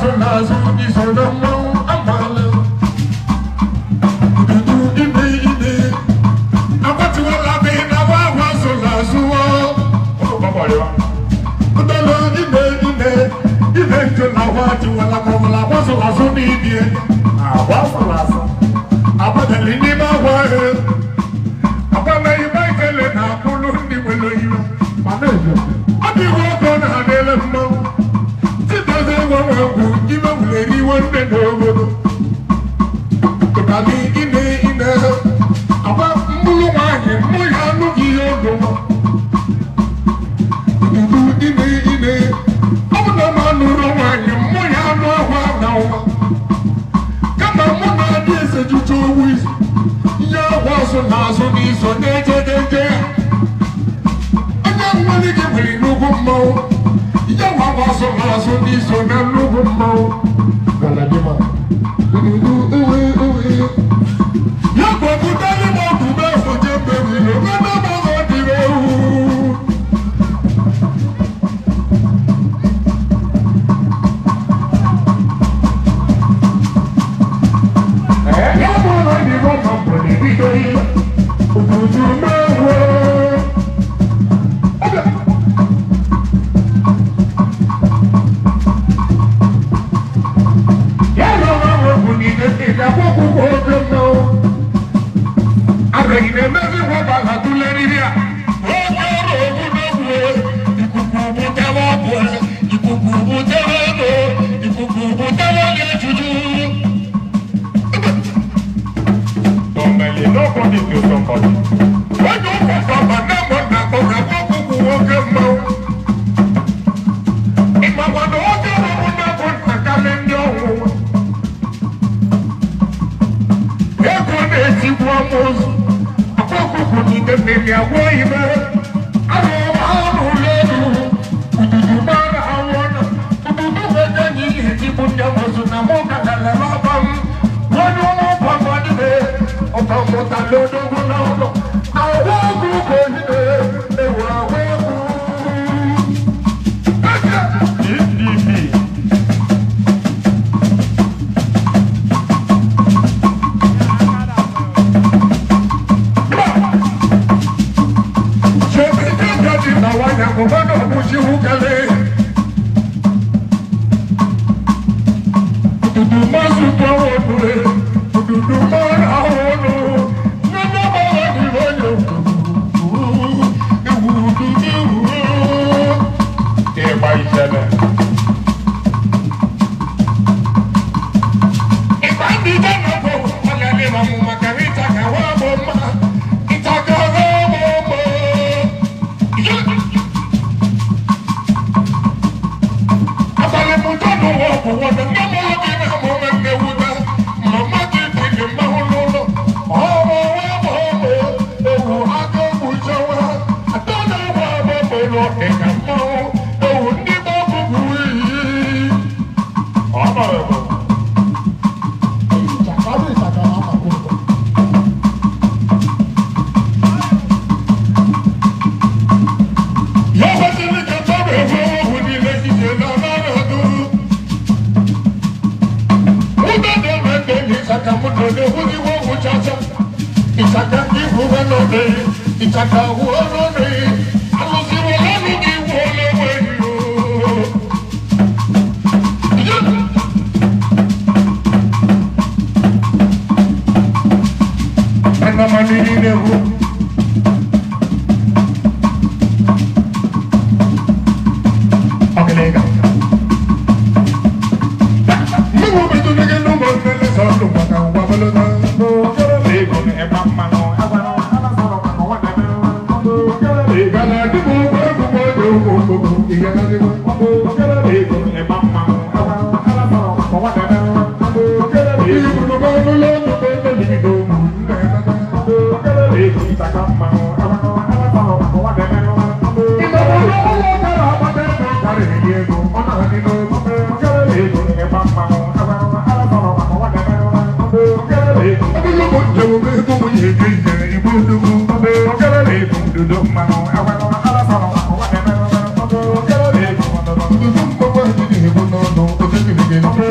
azụ n'azụ iso na mmanwụ amala. Ududu ime ime agbatiwala bi na wa ahụ azụ n'azụ o. Udolo ime ime ime njo na wa tiwala kọwala azụ azụ n'ibie. Agbadali n'ime agwa he. Agbala ime ekele na akpụlụ ndị nwere iwe. Ọ dị iwe ọkọ na adịle mmanwụ. Chidozie nwe egwu ime wulere iwe nne n'obodo. Tụkadị ime ime agba mkpụrụ nwaanyị mmụ ya anụghị ihe ogo. Ududu ime ime ọ bụ na m anụrụ nwaanyị mmụ ya anụ ahụ na ụwa. Kama mụ na-adị ese jucha owu izu. Ihe ahụ azụ n'azụ n'iso na-ejedeje ya. Onye nwere gị nwere nnukwu mmanwụ. Ihe ahụ azụ n'azụ n'iso na nnukwu mmanwụ. Galadima. Ududu ewe ewe. Ya bụ obodo m ọdụ n'afọ jembe wilo n'ebe m ọzọ dịrị ewu. Ya bụ na ndị gọma mbụ na-ebido ihe. Ududu mewo. Ya na ọma nwegwu n'ide ịga-akwụkwọ oge mmanwụ. Agaghị na-emezi nwa tụleriri a. Oge ọrụ ogwu n'ogwu ikuku butewe ọgwụ ikuku butewe ego ikuku butewe na-ejuju. Somebody, nobody to somebody. Onye ụkwụ papa na mụ na akpọga ọgwụgwụ nwoke mmanwụ. Ịmakwa na oge ọrụ na-abụ ntakarị ndị ọnwụnwa. Ego na-etigbu amoosu. Akpọkụkụ n'ide mmiri agwọ ime. Arụ ọrụ elu. Ududu mara awọ na. Ududu nweta anyị ihe etigbu ndị amoosu na mụ ka galere ọba m. Onye ụmụ papa dịbe. Ọba mụta n'odogwu n'ụlọ. Ahụ ọgwụ ka ohide. Ewu ahụ ọgwụ. PDP. Ịgba ijele. Ọ nọrọ ebe. Ìtàkà wo lónìí, alùsí wo lónìí wo lówó yìí o. Anamaninehu. Ọ̀gẹ̀lẹ̀gà. Mú mi tún ní kí ló mọ̀ nílé sọ́dún màkà wà bọ́lọ́dá. Ego ịgba mmanụ. Ìgbàlá dìbò gbogbo gbogbo gbogbo ìyàrá dìbò. Ego ịgba mmanụ. Ìgbùdó bá lọ́lọ́ lọ́gbẹ́ lọ́lọ́ Ego ịtaka mmanụ. Ego ịgba mmanụ. Ego ndudu mmanụ. Ego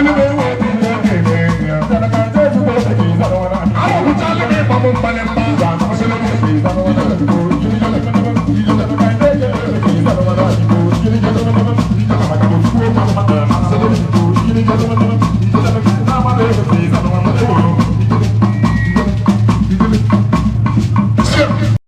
Onye